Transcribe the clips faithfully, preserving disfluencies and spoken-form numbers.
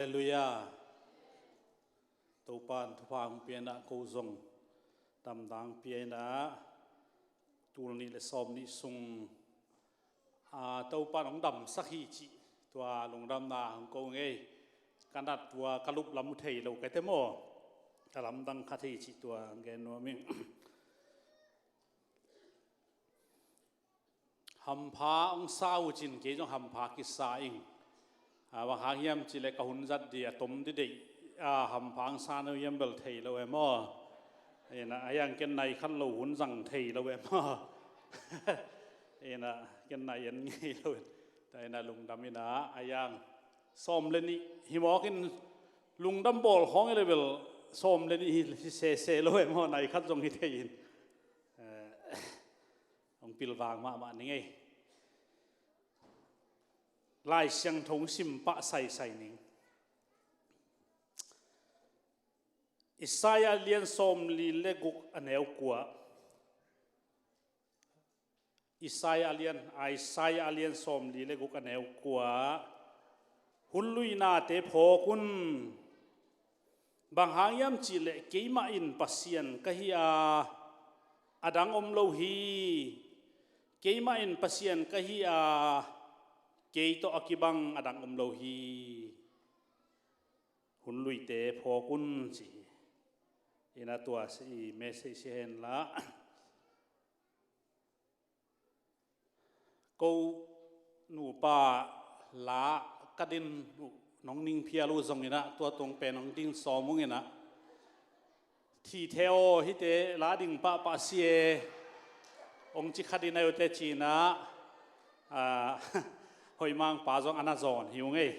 Halleluiah. Topa'n thupha hong pia in ah, ko zong damdang pia in ah, tul nih le sawm nih sung, a, Topa'n hong damsak hi cih tua lungdamna hong ko ngei. Ka nat tua ka luplam uh thei lo ka te maw. Ka lamdang khat hi cih tua hong gen nuam ing. Hampha hong sa uh cin kei zong hampha kisa ing. A, bang hang hiam cih leh ka hun zat ding a tom ding deih. A, hampha hong sa na uh hiam bel thei lo e maw. Ina, a hiang ken nai khat lo hun zang thei lo e maw. Ina, ken nai en ngei lo. Ta ina lungdam ina, a hiang sawm le nih hi mawk in lungdam bawl khawng i le bel sawm le nih hi, hi sese lo e maw, nai khat zong hi thei in. Eh, hong pilvang mahmah ning ei. Lai Siangtho hong sim pah saisai ning. Isaiah lian sawmli le guk a neu kua. Isaiah lian, Isaiah lian sawmli le guk a neu kua. Hun luinate phawk un. Bang hang hiam cih leh keimah in Pasian ka hi a, a dang om lo hi. Keimah in Pasian ka hi a, kei tawh a kibang a dang om lo hi. Hun luite phawk un ci hi. Ina tua si i message si hen la. Ko nupa la ka din uh nong ning phial uh zong ina tua tung pen hong din sawm ung ina. Thi the aw, hite la ding pahpah si e. Hong ci khat in a yote ci ina, a, hoih mangpa zong ana zawn hi ung ei.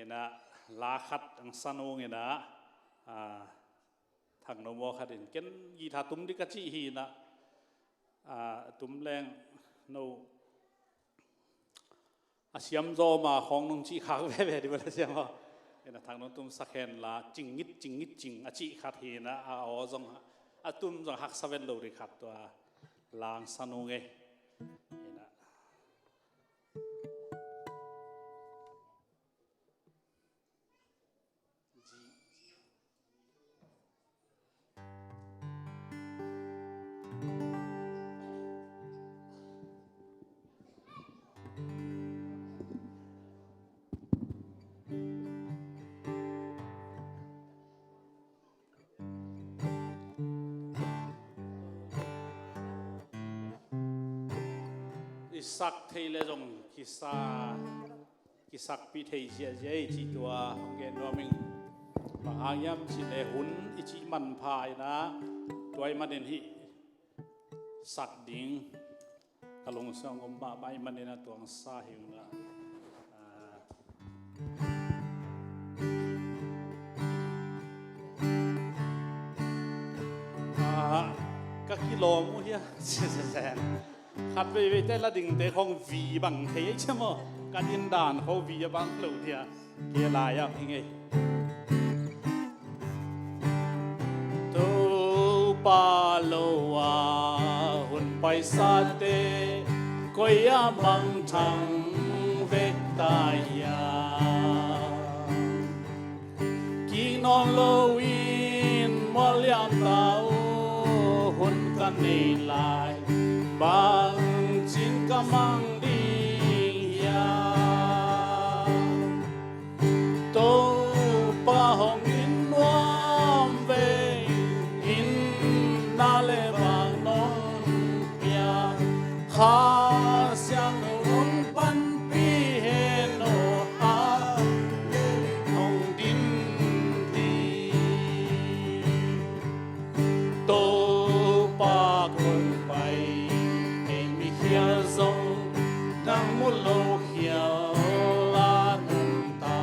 Ina la khat ang san ung ina, a, thang no maw khat in ken guitar tum ding ka ci hi ina. A, tum leng no a siam zaw ma khawng nong cih khak veve dih bala siam aw. Ina thang nong tum sak hen la, cing ngit, cing ngit, cing a cih khat hi ina, a aw zong, a tum zong haksa ven lo dih khat tua lang sa nung e. Ina. I sak thei le zong kisa, kisakpih thei ziahziah i cih tua hong gen nuam ing. Bang hang hiam cih le hun i cih manpha ina, tua i manin hih sak ding ka lungsim hong om mahmah i manin a tuang sa hi ung la. Ah, ka kilawm uh hia. Khat veivei te la dingte khong vi bang thei ei cia maw. Ka din dan kho vi a bang lo thia. Kia lai ah hi ngei. Topa lo a hun paisate koi a mangthang vek ta hia. Kik nawn loin mual liam ta uh hun ka nei lai bang cin ka mang ding hia. Topa hong in nuam ve in na le vang nong pia kha siang hong panpi he no a hong din hi. Topa kong pai, kei mi khial zong nang mu lo khial a nung ta.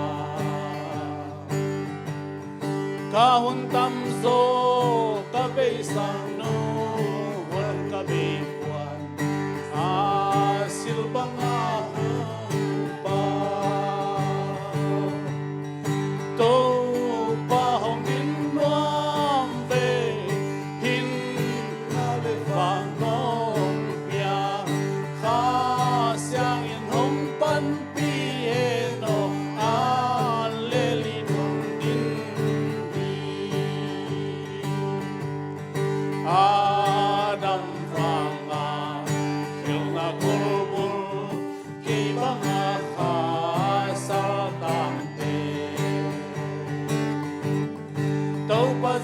Ka hun tam zaw ka beisang nung hun ka bei puan a sil bang a hong pa. Topa hong in nuam ve in na le vang nong pia kha siangin hong panpi e no a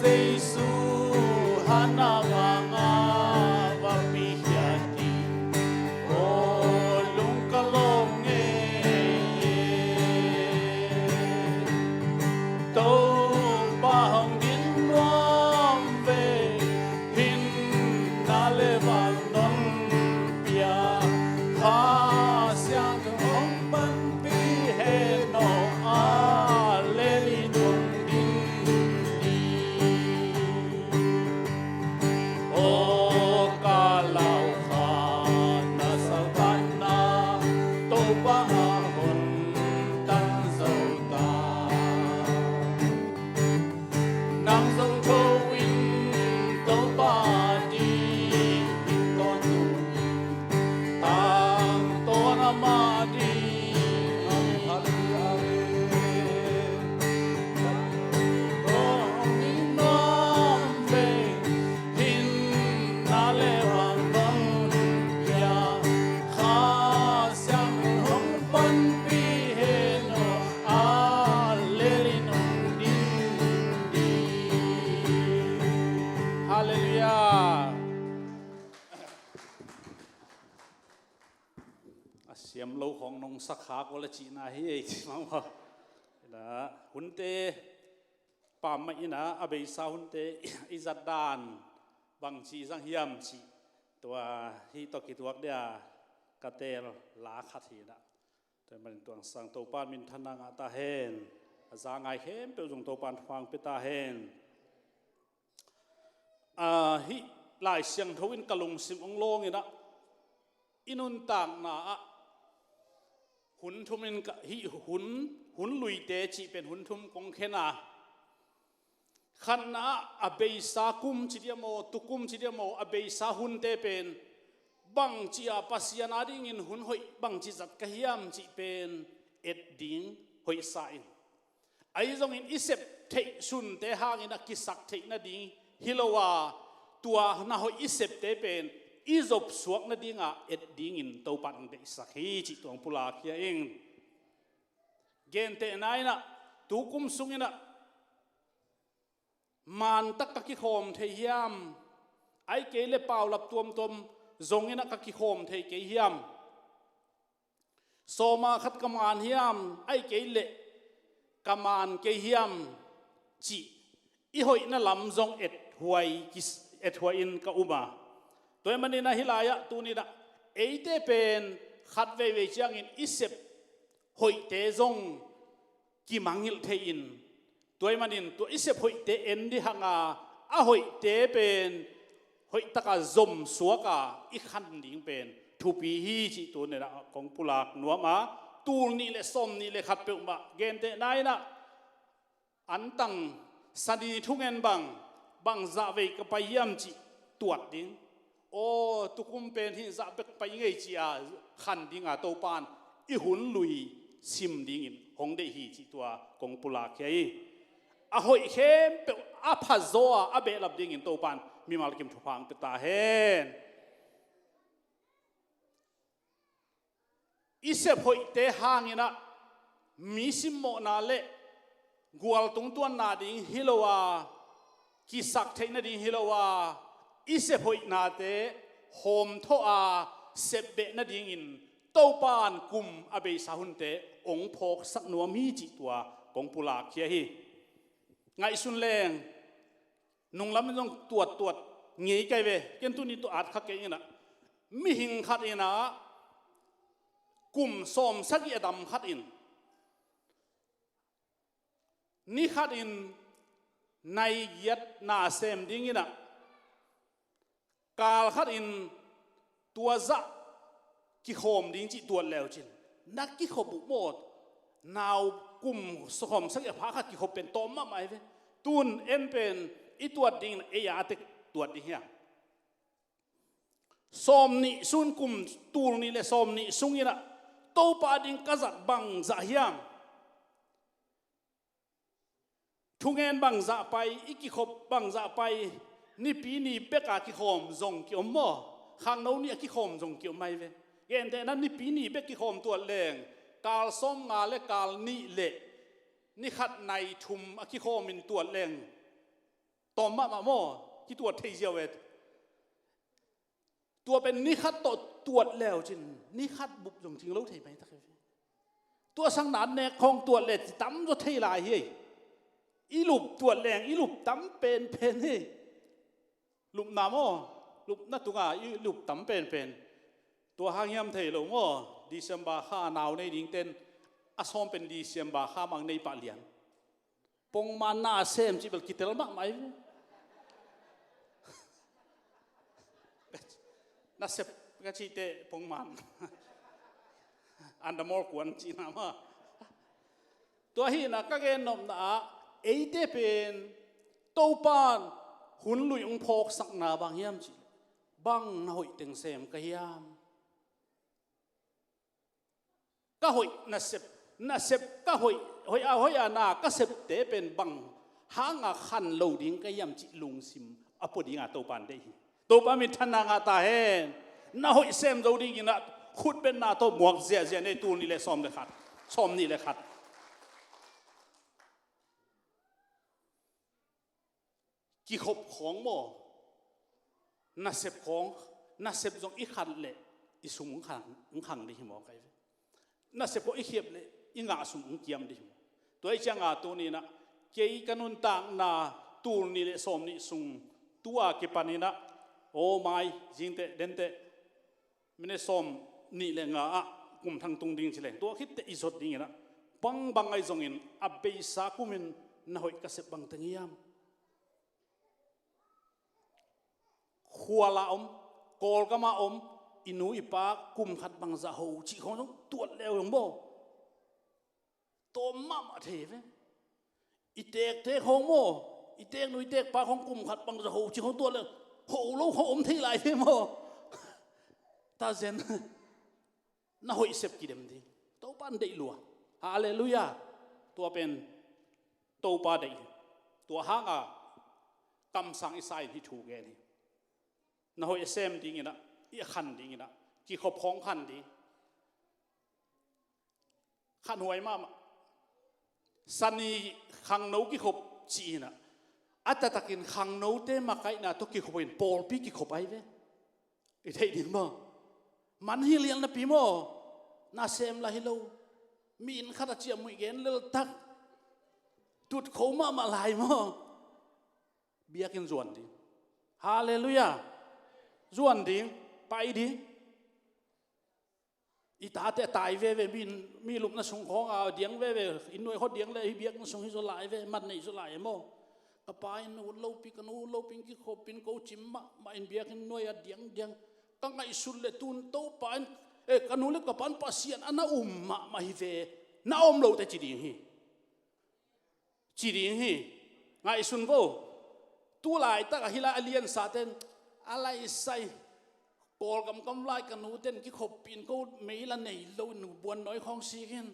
Jesu hana vanga va pihiati, o lungka lom nge. Topa hong din nuam ve, hinna le van non pia, Kha Siangtho hong panpih hen aw, a lel in hong din ding. Aw ka lau kha na saltanna, Topa a hon tan zo ta. Nang zong tho in Topa ding in tawntung in, tangtawn amah ding. Amen. Halleluiah. Amen. Hong in nuam ve, hinna le van non pia, Kha Siangtho hong panpih hen aw, a lel in hong din ding. Halleluiah. A siam lo khawng nong sak khak uh le cihna hi ei ci mah maw. Ina hunte pam mah ina a beisa hunte i zat dan bangci zang hiam cih tua hih tawh kituak dia ka teel la khat hi ina. Tua manin tuang sang Topa minthanna ngah ta hen. A za ngai khempeuh zong Topa in thupha pia ta hen. Ah, hih Lai Siangtho in ka lungsim hong lawng ina, i nuntakna ah hun thum in ka, hih hun, hun luite cih pen hun thum kong khen a. Khatna ah a beisa kum ci dia maw, tukum ci dia maw, a beisa hunte pen bangci a Pasian a dingin hun hoih bangci zat ka hiam cih pen et ding hoihsa in. Ahi zongin i sep theih sunte hangin a kisak theih nading hi lo a, tua na hoih i septe pen i zop suak nadinga et dingin Topa in hong deihsak hi cih tua hong pulak hi a ing. Gentehna inah tukum sunginah mantak ka kikhawm thei hiam? Ai kei le paulap tuamtuam zonginah ka kikhawm thei kei hiam? Sawma khat ka man hiam, ai kei leh ka man kei hiam cih i hoihna lam zong ethuai, ethuai in ka um a. Tua ahih manin ahi lai-ah tuninah eite pen khat veivei ciangin i sep hoihte zong kimangngilh thei in, tua ahih manin tua i sep hoihte en dih hanga, a hoihte pen hoihtaka zomsuaka i khan ding pen thupi hi cih tuninah kong pulak nuam a. Tul nih le sawm nih le khat peuhmah gentehna inah antang sani thungen bang, bang zahvei ka pai hiam cih tuat ding. Aw, tukum pen hih zah bek pai ngei ci-a khan dinga Topan i hun lui sim dingin hong deih hi cih tua kong pulak hi a hi. A hoih khempeuh a phazaw a, a behlap dingin Topan mimal kim thupha hong pia ta hen. I sep hoihte hanginah mi simmawhna le gualtung tuanna ding hi lo a, kisak theih nading hi lo a, i sep hoihnate hawmthawh a, sepbeh nadingin Topan kum a beisa hunte hong phawksak nuam hi cih tua kong pulak hi a hi. Ngaihsun leng nunglamin zong tuattuat ngei kai ve. Ken tuni tua at kha kei inah mihing khat inah kum sawmsagih a dam khat in ni khatin nai giat na sem dinginah kal khatin tua zah kikhawm ding cih tuat leucin na kikhop uh maw? Nau kum sawmsagih a pha khat kikhop pen tawm mahmah hi ve. Tun en pen i tuat dingin ei a tek tuat ding hiam? Sawm nih sun kum tul nih le sawm nih sunginah Topa ding ka zat bangzah hiam? Thungen bangzah pai, i kikhop bangzah pai, nipi ni beka kikhawm zong kiom maw? Khangno ni a kikhawm zong kiom mai ve. Gentehna nipi ni bek kikhawm tuat leng kal sawmnga le kal nih le ni khat nai thum a kikhawmin tuat leng Tawm mahmah maw? Kituat thei ziau ve. Tua pen ni khat tawh tuat leu cin, ni khat bup zong cing lo thei mai tak hi ve. Tua sang na nek khawng tuat le ci tam zaw thei lai hi. I lup tuat leng i lup tam penpen hi. Lupna maw? Lupna tunga i lup tam penpen. Tua hang hiam thei lo maw? December kha a nau nei ding ten a sawm pen December kha mang nei pah lian. Pongman na sem cih bel kitel mahmah hi. Nasep ka cihte pongman. Andamol kuan cihna mah. Tua hi na ka gen nopna ah eite pen Topan hun lui hong phawksakna bang hiam cih leh bang na hoih teng sem ka hiam? Ka hoih nasep, nasep ka hoih, hoih a hoih a na ka septe pen bang hanga khan lo ding ka hiam cih lungsim a pua dinga Topan deih hi. Topa minthanna ngah ta hen. Na hoih sem zo dingin ah khutbetna tawh muak ziahziah nei, tul nih le sawm le khat, sawm nih le khat. Kikhop khawng maw? Nasep khawng, nasep zong i khat leh i sum hong khang, hong khang dih hi maw kai ve? Nasep khawng i khiap leh i ngah sum hong kiam dih hi maw? Tua hi cianga tuni-in ah kei ka nuntakna tul nih le sawm nih sung tua kipanin ah, aw mai, zingteh denteh, minute sawm nih le nga ah kum thang tung ding ci leng, tua khitteh i zot dingin ah bangbang ahi zongin a beisa kumin na hoih ka sep bang teng hiam? Khuala om, Kawlgama om i nu i pa kum khat bangzah ho cih khawng zong tuat leu zong maw? Tawm mahmah thei ve. I tekte khawng maw? I teknu i tekpa khawng kum khat bangzah ho cih khawng tuat leu, ho lo khawng om thei lai ve maw? Tazen. Na hoih sep kidem ding. Topan deih lua. Halleluiah. Tua pen Topa deih hi. Tua hanga kamsang i sa in hih thu gen hi. Na hoih a sem dingin ah, i a khan dingin ah, kikhop khawng khan ding. Khanhuai mahmah. Sani khangno kikhop ci-in ah, a taktakin khangnote makaihna tawh kikhop in pawlpi kikhop ahi ve. I theih ding maw? Man hi lian napi maw? Na sem lah hi lo. Mi inn khat a ciah muih gen leltak. Tutkho mahmah lai maw? Biakinn zuan ding. Halleluiah. Zuan ding. Pai ding. I tate a tai veve, mi, mi lupna sung khawng a diang veve, inn nuai khawng diang le, hih biakinn sung hi zaw lai ve, mat neih zaw lai e maw? Ka pa in ut lopi, ka nu ut lopi in kikhopin ko cim mahmah in biakinn nuai a diangdiang. Ka ngaihsut le tun Topa in, eh, ka nu le ka pa in Pasian a na um mahmah hi ve, na om lote ci ding hi. Ci ding hi. Ngaihsun vo. Tu laitak a hih lai a liansa ten a laisai, Kawlgam kam lai ka nu ten kikhop in ko mei la nei lo in buan nawi khawng sik in.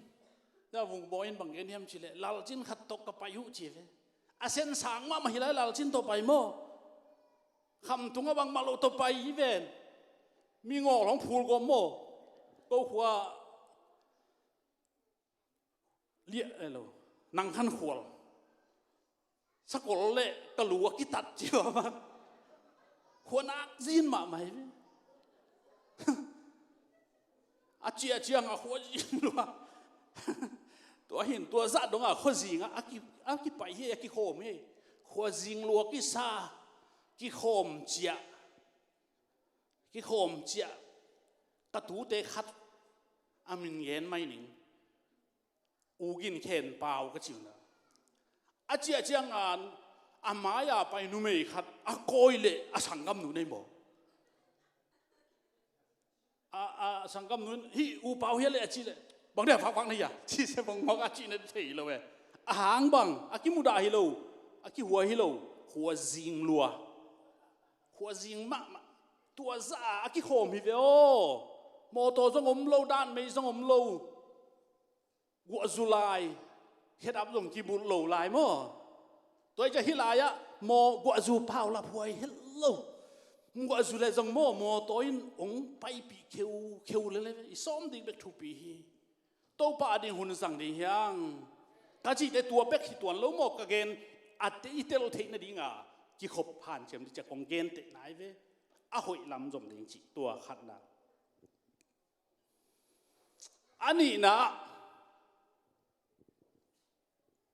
Tua vung bawi in bang gen hiam cih leh, lalcin khat tawh ka pai uh ci ve. A sen sang mahmah hih lai lalcin tawh pai maw? Khamtung a bangmah lo tawh pai hi ven. Mi ngawl hong phul gawm maw? Ko khua liah, eh, lo, nang khan khual. Sakol le ka lu a kitat ci mah. Khua nak zin mahmah hi ve. A ciah ciangah khua zing lua. Tua hin, tua zah dongah khua zingah a ki, a kipai hi, a kikhawm hi. Khua zing lua kisa, kikhawm ciah. Kikhawm ciah. Ka tute khat a min ngen mai ning. U Gin Khen Pau ka cih uh na. A ciah ciangah a mai-a pai numei khat a kawi leh a sanggamnu nei maw? A, a sanggamnu in, "Hih U Pau hi a leh," a cih leh, "Bang dia fakfak na hia?" ci se bang mawk a cihna thei lo e. A hang bang, a kimudah hi lo, a kihuai hi lo, khua zing lua. Khua zing mahmah. Tua zah a kikhawm hi ve aw. Mawtaw zong om lo, dan mei zong om lo. Guahzu lai, khedap zong kibulh lo lai maw? Tua hi ciah hih lai-ah maw guahzu paulap huai het lo. Guahzu le zong maw mawtaw in hong paipih kheukheu lele ve. I sawm ding bek thupi hi. Topa a ding hun zang ding hiang. Ka cihte tua bek hi tuan lo maw ka gen, a te i tel theih nadinga kikhop hanciam ding ci-a kong genteh nai ve. A hoih lam zom ding cih tua khatna. A nihna ah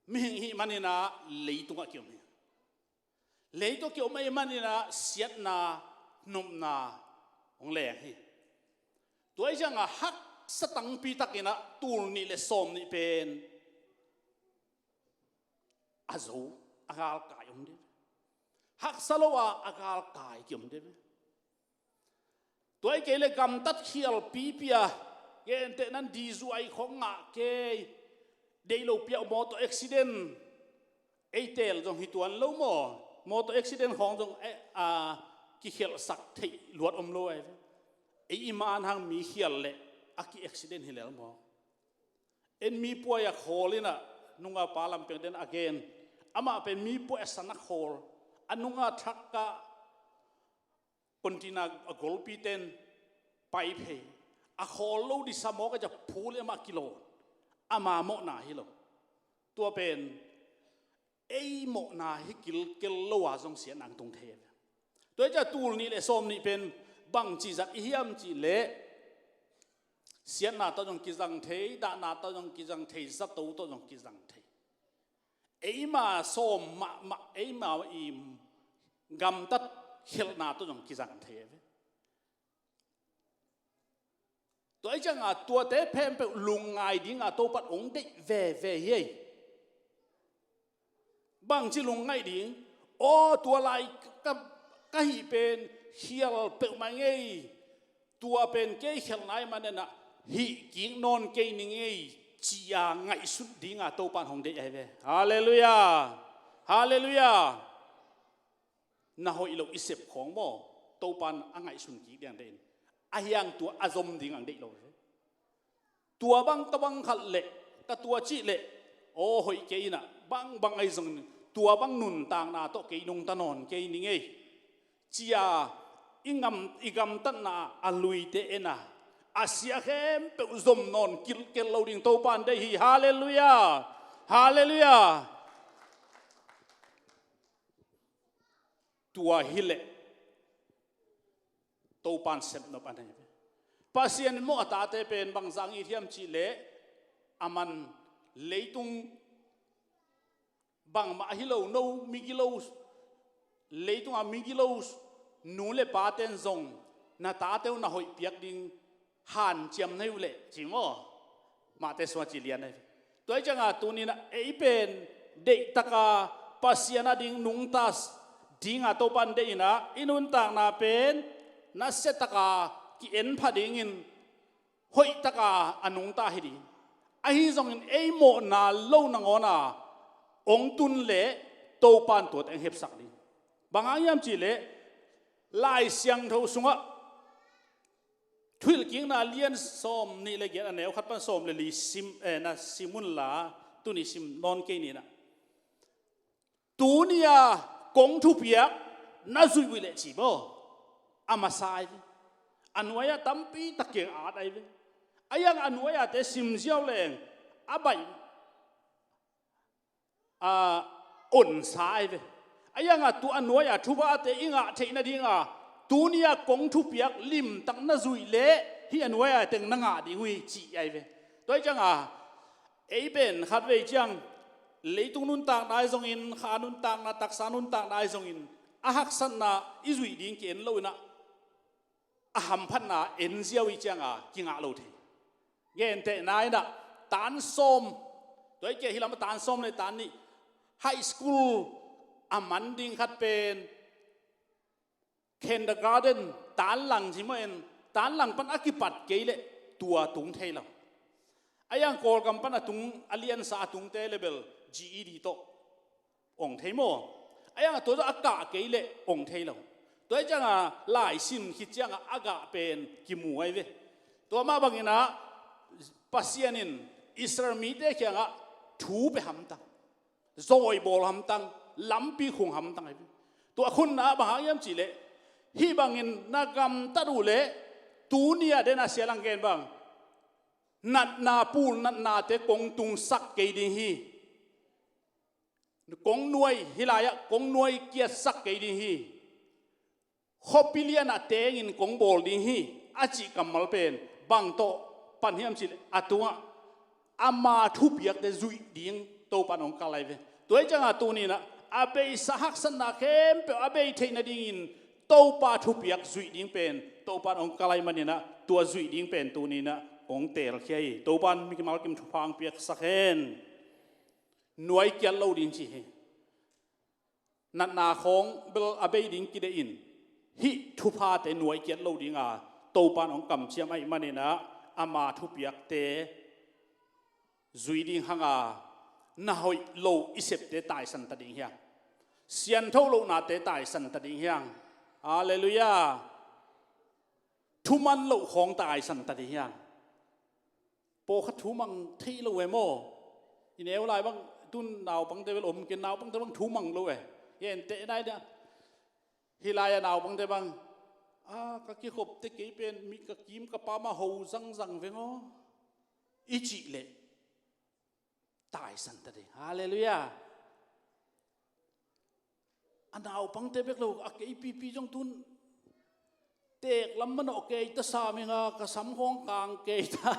mihing hih maninah leitungah kiom hi. Leitung kiom ahih maninah siatna nopna hong leng hi. Tua hi ciangah haksa tangpi takinah tul nih le sawm nih pen a zo a galkai om ding. Haksa lo a a galkai kiom ding. Tua hi kei le gamtat khial pipi a, genteh nan dizuai khong ngah kei, deih lo piak mawtaw accident, ei teel zong hi tuan lo maw, mawtaw accident khawng zong eh, a, kikhelhsak theih luat om lo ai ve. Ei i man hang mi khial le a ki accident hi lel maw. En mi puai a khawl inah nunga pa lampiang den a gen, amah pen mi puai a san a khawl, a nunga thak ah kontina a golpi ten pai phei, a khawl lo disa mawk a ja phul i amah kilawn, ama mawhna hi lo. Tua pen ei mawhna hi kilkel lo a zong siatna ang tung thei a ve. Tua hi ciah tul nih le sawm nih pen bangci zat i hiam cih leh siatna tawh zong kizang thei, dahna tawh zong kizang thei, zato tawh zong kizang thei. Eima sawm mahmah, eima i gamtat khelhna tawh zong kizang thei a ve. Tua hi cianga tuate phempeuh lungngai dinga Topan hong deih veve hi ei. Bangci lungngaih ding? Aw, tua lai ka, ka hih pen khial peuhmah ngei. Tua pen kei khialh nai manenah hih kik nawn kei ning ei, ci-a ngaihsut dinga Topan hong deih ahi ve. Halleluiah. Halleluiah. Na hoih loh i sep khawng maw, Topan a ngaihsun kik ding ang deih in, a hiang tua a zom ding ang deih lo ve. Tua bang ka bang khat leh, ka tua cih leh, aw hoih kei inah bangbang ahi zongin tua bang nuntakna tawh kei nungta nawn kei ning ei, ci-a i ngam, i gamtatna a luite en a, a sia khempeuh zom nawn kilkel lo ding Topan deih hi. Halleluiah. Halleluiah. Tua hileh Topan sepnop a nei ve. Pasian in maw a tate pen bangzah ngi thiam cih leh, a man leitung bangmah ahi lo, no migilo, leitunga migilo nu le paten zong na tate uh na hoih piak ding hanciam na hi uh leh ci maw. Mahte sua ci lian ahi. Tua hi cianga tuninah ei pen deihtaka Pasian a ding nungta dinga Topan deih inah i nuntakna pen nasiataka ki-en pha dingin hoihtaka a nungta hi ding. Ahi zongin ei mawhna lo nangawna hong tun leh Topan tuate hong hepsak ding. Bang hang hiam cih leh Lai Siangtho sungah Thuhilhkikna lian sawm nih le giat a neu khat pan sawm le li sim, eh, na sim unla, tuni sim nawn kei ninah. Tuni-a kong thupiak na zuih uh leh ci maw. A masa ahi ve. A nuai-ah tampi tak keng at ahi ve. A hiang a nuai-ate sim ziau leng a baih a, onsa ahi ve. A hianga tua a nuai-a thupate i ngah theih nadinga tuni-a kong thupiak limtak na zuih leh hih a nuai-a teng na ngah ding uh hi cih ahi ve. Tua hi cianga ei pen khatvei ciang leitung nuntakna ahi zongin, kha nuntakna, taksa nuntakna ahi zongin a haksatna i zuih ding ki-en lo inah a hamphatna en ziau i cianga kingah lo thei. Gentehna inah tan sawm, tua hi kei hi lam a tan sawm le tan nih, high school a man ding khat pen kindergarten tan lang ci maw en, tan lang pan a kipat kei leh tua tung thei lo. A hiang Kawlgam pan a tung, a liansa a tungte level G E D tawh ong thei maw. A hiang a tua tawh a kah kei leh ong thei lo. Tua hi cianga laisim khit cianga a gah pen kimu ahi ve. Tua mah banginah Pasian in Israel mite kiangah thu pia hamtang, zawibawl hamtang, lampi khung hamtang ahi ve. Tua khunna bang hang hiam cih leh hih bangin na gamtat uh leh tuni-a den a sia lang gen bang natna, pul natnate kong tungsak kei ding hi. Kong nuai, hih lai-ah kong nuai kiatsak kei ding hi. Khuapi lianah tengin kong bawl ding hi, a cih kammal pen bang tawh pan hiam cih leh a tungah ama thupiakte zuih ding Topan hong kal lai ve. Tua hi ciangah tuni-in ah a beisa haksatna khempeuh a bei theih nadingin Topa thupiak zuih ding pen Topan hong kal lai manin ah tua zuih ding pen tuni-in ah hong teelkhia hi. Topan mimal kim thupha hong piaksak hen. Nuai kiat lo ding ci hi. Natna khawng bel a bei ding kideih in, hih thuphate nuai kiat lo dinga Topan hong kamciam ahih manin ah ama thupiakte zui ding hanga, na hoih lo i septe taisan ta ding hi hang. Siangtho lohnate taisan ta ding hi hang. Halleluiah. Thuman loh khawng taisan ta ding hi hang. Pawlkhat thu mang thei lo e maw? I neu lai bang, tun naupangte bel om kei, naupangte bang thu mang lo e. Hi en teh nai dia. Hih lai-ah naupangte bang, a, ka kikhopte kei pen mi ka kim ka pam a ho zangzang veng aw. I cih leh taisan ta ding. Halleluiah. A naupangte bek lo, a kei pipi zong tun teek lam manawh kei ta sam hi nga, ka sam khawng kang kei ta.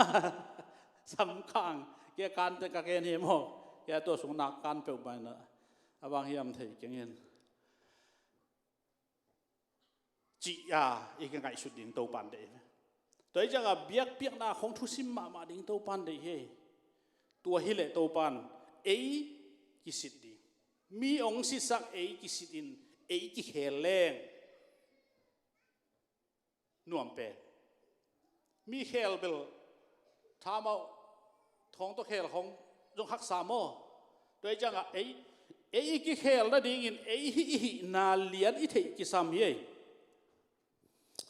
Sam kang, kei a kante ka gen hi maw? Kei a tua sung nak kan peuh baina a bang hiam thei keng in. Cih a i kingaihsut ding Topan deih hi. Tua hi ciangah biakpiakna khawng thusim mahmah ding Topan deih hi. Tua hileh Topan ei kisit ding, mi hong sitsak ei kisitin, ei kikhel leng nuam pen. Mi khel bel thamau thawng tawh khel khawng zong haksa maw? Tua hi ciangah ei, ei i kikhel nadingin ei hih i hihna lian i theih kisam hi ei.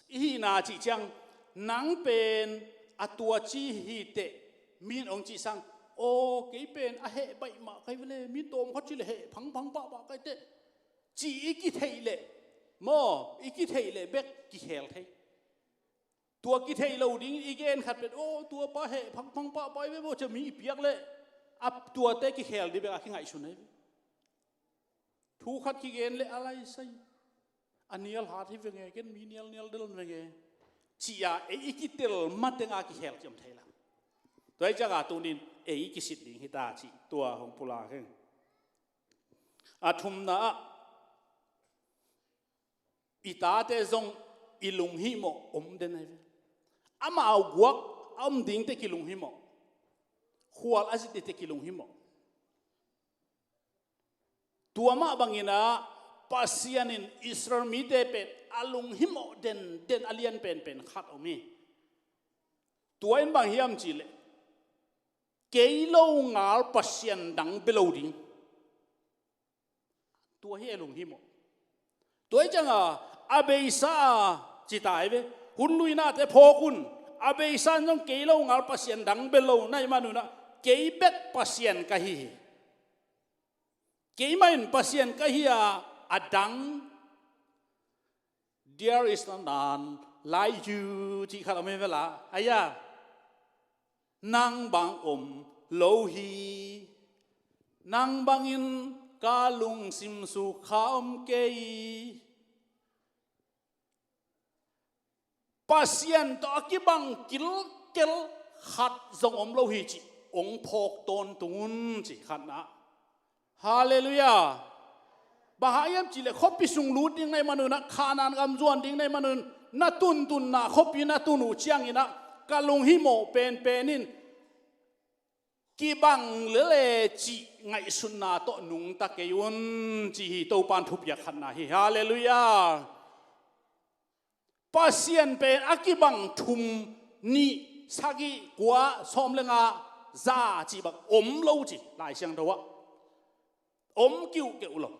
I hihna cih ciang nang pen a tua ci hi teh, min hong cih sang, aw, kei pen a heh baih mah kai vele, mi tawm khat ci leh heh phangphang pahpah kai teh, ci i kitheih leh maw, i kitheih leh bek kikhel thei. Tua kitheih lo ding i gen khat pen, aw, tua pa heh phangphang pahpah hi ve maw, ci a mi i piak leh a tuate kikhel ding bek a kingaihsun ahi ve. Thu khat kigen leh a lai sai, a nial hat hi venge, ken mi nialnial del venge, ci a ei i kitel mateng a kikhel ciam thei la. Tua hi ciangah tunin ei kisit ding hi ta cih tua hong pulak heng. A thumna ah i tate zong i lunghimawh om den ahi ve. Amau guak a om dingte kilunghimawh, khual a zit dingte kilunghimawh. Tua mah bangin ah Pasian in Israel mite pen a lunghimawh denden a lian penpen khat om hi. Tua in bang hiam cihleh, kei lo ngal pasian dang bia lo ding. Tua hi a lunghimawh. Tua hi ciangah a beisa a ci ta hi ve. Hun luinate phawk un, a beisa in zong kei lo ngal pasian dang bia lo na hih manun ah kei bek Pasian ka hi hi. Keimah in Pasian ka hi a, a dang, there is none like you, cih khat om hi ve la. Aia, nang bang om lo hi. Nang bangin ka lungsim suk kha om kei. Pasian tawh a kibang kilkel khat zong om lo hi cih hong phawk tawntung un, cih khatna. Halleluiah. Bang hang hiam cihleh khuapi sung lut ding na hih manun ah, Kanaan gam zuan ding na hih manun, na tuntunna khuapi na tun uh ciangin ah ka lunghimawh penpen in kibang lele cih ngaihsutna tawh nungta kei un, ci hi. Topan thupiak khatna hi. Halleluiah. Pasian pen a kibang thum, nih, sagih, kua, sawm le nga, za cih bang om lo ci Lai Siangtho ah. Om kiuhkeuh lo.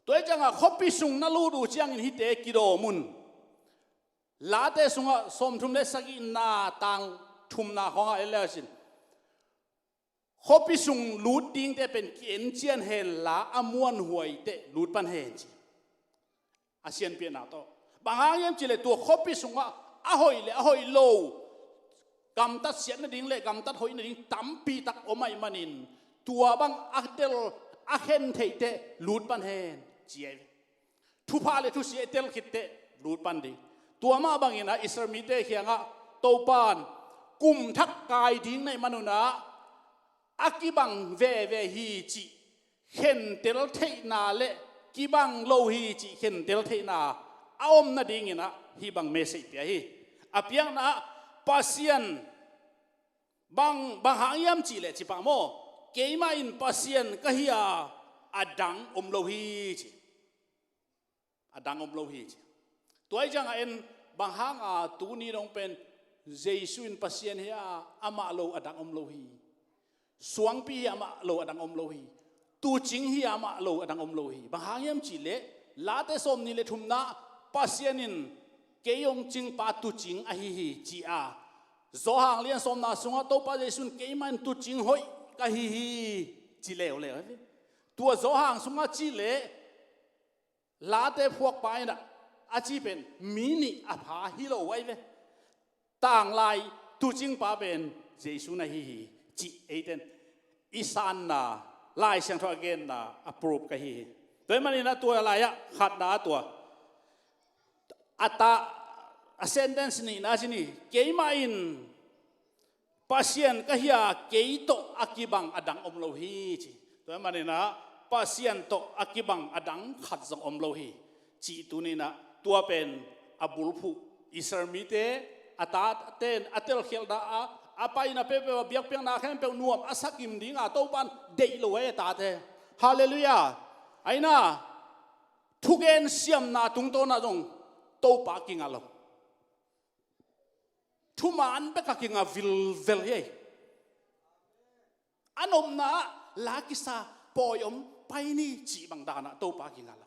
Tua hi ciangah khuapi sung na lut uh ciangin hihte kidawm un. Late sungah sawmthum le sagihna tang thumna khawngah en le sin, khuapi sung lut dingte pen ki-en cian hen la, a muanhuai teh lut pan hen ci. A sianpiahna tawh. Bang hang hiam cihleh tua khuapi sungah a hoih le a hoih lo, gamtat siat nading le gamtat hoih nading tampi tak om ahih manin, tua bang a tel a khen theih teh lut pan hen, ci ahi ve. Thupha le thusia i tel khit teh lut pan ding. Tua mah bangin ah Israel mite kiangah Topan kum thak kai ding na hih manun ah a kibang veve hi cih khentel theihna le kibang lo hi cih khentel theihna a om nadingin ah hih bang message pia hi. A piakna ah Pasian bang, bang hang hiam cih leh ci pah maw, keimah in Pasian ka hi a, a dang om lo hi ci. A dang om lo hi ci. Tua hi ciangah en, bang hanga tuni dong pen Jesu in Pasian hi a, amah lo a dang om lo hi. Suangpi hi amah lo a dang om lo hi. Tuucing hi amah lo a dang om lo hi. Bang hang hiam cih leh Late sawmnih le thumna Pasian in kei hong cingpa tuucing ahi hi ci a, Johan lian sawmna sungah Topa Jesu in keimah in tuucing hoih ka hi hi ci leuleu hi. Tua Johan sungah cih leh Late phuakpa in ah a ci pen mi nih a pha hi lo ahi ve. Tanglai tuucingpa pen Jesu na hi hi cih eiten i sanna, Lai Siangtho a genna a proof ka hi hi. Tua ahih manin ah tua lai-ah khatna ah tua a ta, a sentence nihna ci ni, keimah in Pasian ka hi a, kei tawh a kibang a dang om lo hi ci. Tua ahih manin ah Pasian tawh a kibang a dang khat zong om lo hi cih tuni-in ah tua pen a bulphuh Israel mite, a tate in a telkhialhna a, a paina peuhpeuh a biakpiakna khempeuh nuam a sakim dinga Topan deih lo ahi a tate. Halleluiah. Aina thugen siamna tungtawnah zong Topa kinga lo. Thuman bek a kinga vilvel hi. A nopna ah la kisa, pawi om, pai ni cih bang danah Topa kinga lo.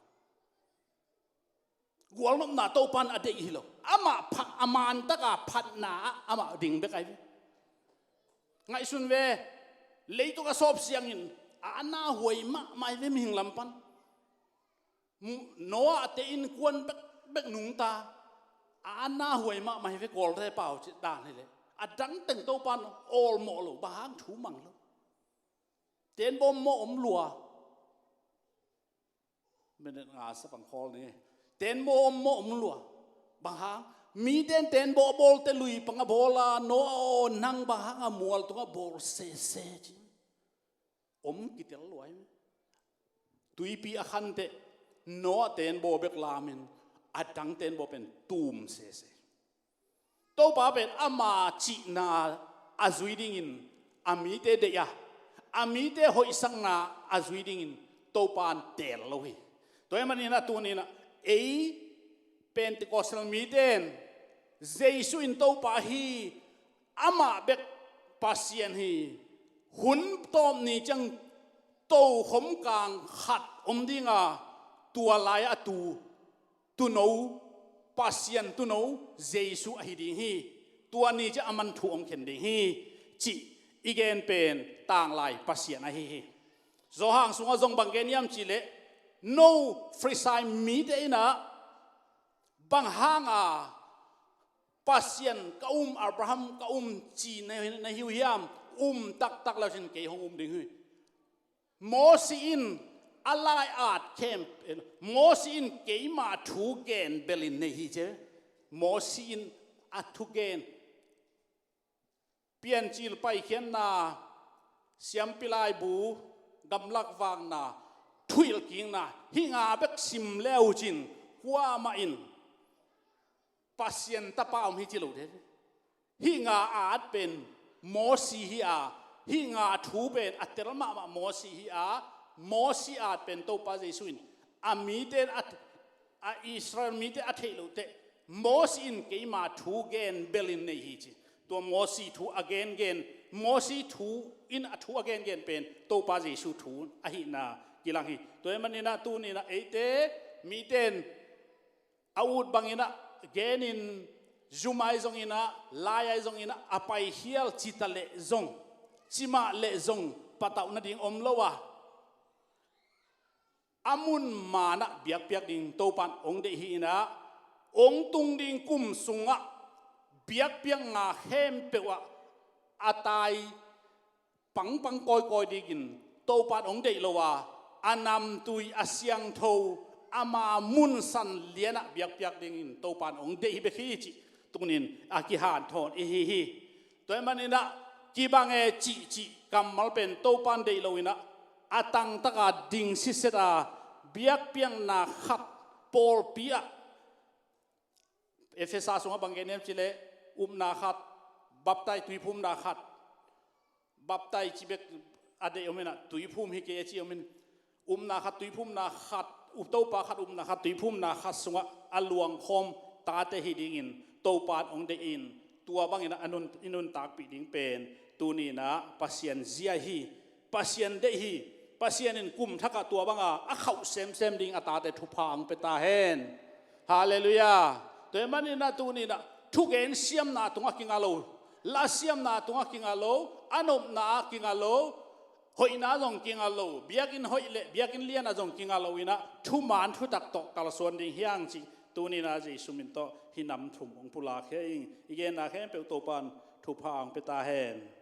Gualnopna Topan a deih hi lo. Amah pha, a man taka phatna ah amah ding bek ahi. Ngaihsun ve, leitung a sawp siangin a na huai mahmah hi ve mihing lam pan. Noah te innkuan bekbek nungta a na huai mahmah hi ve, kawlte pau cih dan hi leh a dang teng Topan awlmawh lo, bang hang thu mang lo. Tenbawm maw om lua. Minute nga sa pang khawl ni. Tenbawm maw om lua. Bang hang? Mite in tenbaw a bawlte lui pang a bawl a, Noah aw, nang bang hang a mual tungah bawl sese ci. Om kitel luai. Tuipi a khanteh Noah tenbaw bek lamin a dang tenbaw pen tum sese. Topa pen ama cihna a zui dingin a mite deih a, a mite hoihsakna a zui dingin Topa in teel lo hi. Tua ahih manin ah tuni-in ah ei Pentecostal mite in Jesu in Topa hi, amah bek Pasian hi, hun tawp ni ciang tokhom kang khat om dinga, tua lai-ah tu, tuuno, Pasian tuuno Jesu ahi ding hi. Tua ni ciang aman thu hong khen ding hi cih i gen pen tanglai Pasian ahi hi. Johan sungah zong bang gen hiam cih leh, no Farisai mite in ah bang hanga Pasian ka um, Abraham ka um ci na, na hi uh hiam? Um taktak le cin kei hong um ding hi. Mosi in a lai-at khempeuh, Mosi in keima thu gen belin nei hi ci. Mosi in a thugen, Piancil paikhiatna, siampi laibu, gamlak vakna, thuhilhkikna, hih nga bek sim le uh cin kuamah in Pasian tapa om hi ci lo de. Hih nga at pen Mosi hi a, hih nga thu pen a tel mahmah Mosi hi a, Mosi at pen Topa Jesu in a mite in a, a Israel mite a theih loh teh, Mosi in keima thu gen belin nei hi ci. Tua Mosi thu a gengen, Mosi thu in a thu a gengen pen Topa Jesu thu ahihna kilang hi. Tua ahih manin ah tuni-in ah eite mite in a ut bangin ah genin, zum ahi zongin ah, lai ahi zongin ah, a paikhial ci ta leh zong, ci mah leh zong patauh nading om lo a, a mun manah biakpiak ding Topan hong deih hi-in ah, hong tung ding kum sungah biakpiakna khempeuh ah a tai pangpang kawikawi dingin Topan hong deih lo a, a namtui, a siangtho, ama mun san lianah biakpiak dingin Topan hong deih hi bek hi cih tunin a kihanthawn i hi hi. Tua ahih maninah kibang e cihcih kammal pen Topan deih loinah a tangtaka ding siseta biakpiakna khat pawlpi ah Efesa sungah bang gen hiam cih leh upna khat, baptai tuiphumna khat, baptai cih bek a deih om inah tuiphum hi kei a ci om in, upna khat tuiphumna khat, up Topa khat upna khat tuiphumna khat sungah a luangkhawm tate hi dingin Topan hong deih in, tua bangin a nun, i nuntakpih ding pen tuninah Pasian zia hi, Pasian deih hi. Pasian in kum thakah tua banga a khauh semsem ding a tate thupha hong pia ta hen. Halleluiah. Tua ahih maninah tuninah thugen siamna tungah kinga lo, la siamna tungah kinga lo, a nopna ah kinga lo, hoihna zong kinga lo, biakinn hoih le biakinn lianah zong kinga loinah thuman thutak tawh kalsuan ding hi hang cih tuninah Jesu min tawh hih nam thum hong pulak hi ing. I genna khempeuh Topan thupha hong pia ta hen.